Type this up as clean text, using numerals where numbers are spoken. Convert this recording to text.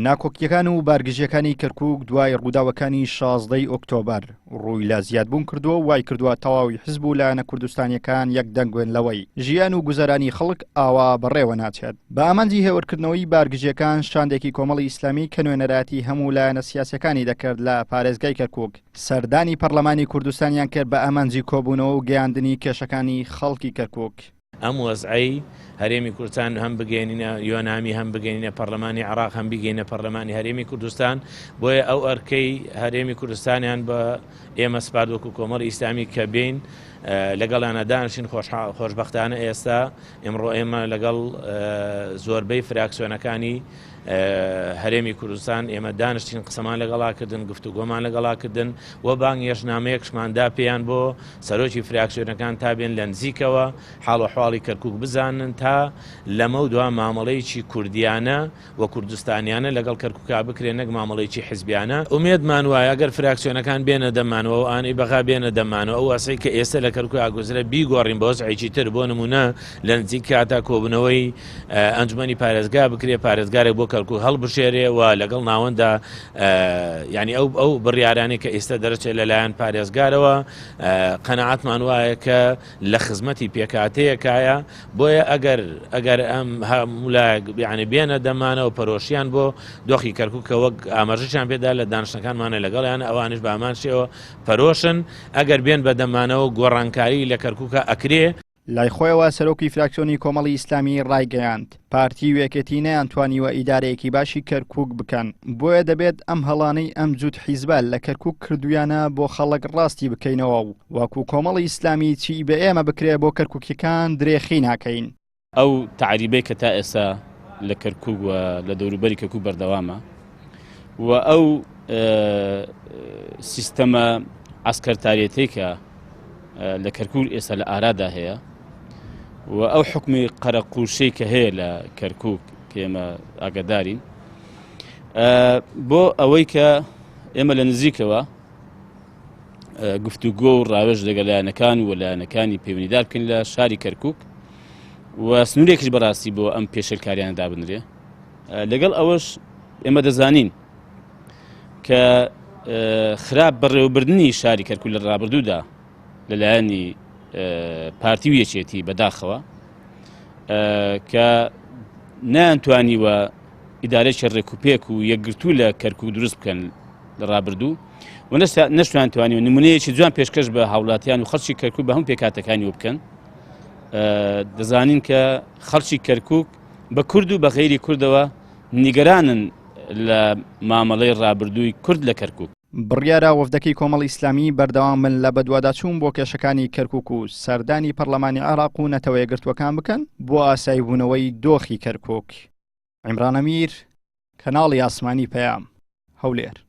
ناکۆکییەکان و بارگژییەکانی کەرکووک دوای ڕووداوەکانی 16 ی ئۆکتۆبەر ڕووی لە زیادبوون کردووە و وایکردووە تەواوی حزب و لایەنە کوردستانییەکان یەک دەنگ بن لەوەی ژیان و گوزەرانی خەڵک ئاوا بەڕێوە ناچێت. بە ئامانجی هێورکردنەوەی بارگژییەکان شاندێکی کۆمەڵی ئیسلامی کە نوێنەرایەتی هەموو لایەنە سیاسییەکانی دەکرد لە پارێزگای کەرکووک سەردانی پەرلەمانی کوردستانیان کرد بە ئامانجی کۆبوونەوە و گەیاندنی کێشەکانی خەڵکی کەرکووک. ئەم وەزعەی هەرێمی کوردستان هەم بگەێنینە یۆنامی هەم بگەینە پەرلەمانی عراق هەم بیگەینە پەرلەمانی هەرێمی کوردستان بۆیە ئەو ئەرکەی هەرێمی کوردستانیان بە ئێمە سپارد وەکو کۆمەڵی ئیسلامی کە بین لەگەڵیانە دانشین خۆشببختانە ئێستا ئمڕۆ ئێمە لەگەڵ زۆربەی فراکسیۆنەکانی هەرێمی کوردستان ئێمە دانیشتین قسەمان لەگەڵا کردن گفتوگۆمان لەگەڵا کردن و بانگهێشتنامەیەکشمان دا پێیان بۆ سەرۆکی فراکسیۆنەکان تا بێن لە نزیکەوە حاڵ و حواڵی کەرکوک بزانن تا لەمەو دوا مامەڵەیەکی کوردیانە و کوردستانیانە لەگەڵ کەرکوکا بکرێ نەک مامەڵەیەکی حزبیانە. ئومێدمان وایە ئەگەر فراکسیۆنەکان بێنە دەممان و ئەوانەی بەغا بێنە دەممان و ئەو وەزعەی کە ئێستە لە کەرکوک ئاگوزرە بیگۆڕین بە وەزعێکی تر بۆ نمونە لە نزیک کاتا کۆبوونەوەی ئەنجومەنی پارێزگا بکرێ پارێزگارێک بۆ کەرکوک هەڵبژێرێ و لەگەڵ ناوەندا یعنی ئەو ئەو بڕیارانەی کە ئێستا دەرەچێت لەلایەن پارێزگارەوە قەنەعاتمان وایە کە لە خزمەتی پێکاتەیەکایە بۆیە ئەگەر ئەگەر ئەم هەمولایەک بیانی بێنە دەمانەوە پەرۆشیان بۆ دۆخی کەرکوک کە وەک ئاماژەشیان پێدا لە دانیشتنەکانمانە لەگەڵیان ئەوانش بە هەمان شێوە پەرۆشن ئەگەر بێن بە دەمانەوە گۆڕانکاری لە کەرکوکە ئەکرێ. لای خۆیەوە سەرۆکی فراکسیۆنی کۆمەڵی ئیسلامی ڕایگەیاند، پارتی و یەکێتی نەیانتوانیوە ئیدارەیەکی باشی کەرکوک بکەن، بۆیە دەبێت ئەم هەڵانەی ئەم جووت حیزبە لە کەرکوک کردوویانە بۆ خەڵک ڕاستی بکەینەوە و وەکو کۆمەڵی ئیسلامی چی بە ئێمە بکرێ بۆ کەرکوکیەکان درێخی ناکەین. ئەو تەعریبەی کە تا ئێستا لە کەرکوک و لە دەوروبەری کەرکوک بەردەوامە و ئەو سیستەمە عەسکەرتاریەتەی کە لە کەرکوک ئێستا لە ئارادا هەیە و ئەو حکومی قەرەقوشەی کە هەیە لە کەرکوک کە ئێمە ئاگادارین بۆ ئەوەی کە ئێمە لە نزیکەوە گفتوگۆ و ڕاوێژ لەگەڵ لایەنەکان و لایەنەکانی پەیوەندیدار بکەین لە شاری کەرکک و سنوورێکیش بەڕاستی بۆ ئەم پێشێلکاریانە دابنرێ لەگەڵ ئەوەش ئێمە دەزانین کە خراپ بەڕێوەبردننی شاری کەرکک لە ڕابردوودا لەلایەنی پارتی و یەکێتی بەداخەوە کە نەیانتوانیوە ئیدارەیەکی ڕێکوپێک و یەکگرتوو لە کەرکوک دروست بکەن لە ڕابردوو و نەشتوان توانی و نمونەیەکی جوان پێشکەش بە هاوڵاتیان و خەڵکی کەرکوک بە هەموو پێکاتەکانی بکەن دەزانین کە خەڵکی کەرکوک بە کورد و بە غەیری کوردەوە نیگەرانن لە مامەڵەی ڕابردووی کورد لە کەرکوک. بڕیارە وەفدەکەی کۆمەڵی ئیسلامی بەردەوام بن لە بەدواداچوون بۆ کێشەکانی کەرکوک و سەردانی پەرلەمانی عێراق و نەتەوەیەکگرتووەکان بکەن بۆ ئاساییبوونەوەی دۆخی کەرکوک. عیمران ئەمیر، کەناڵی ئاسمانی پەیام، هەولێر.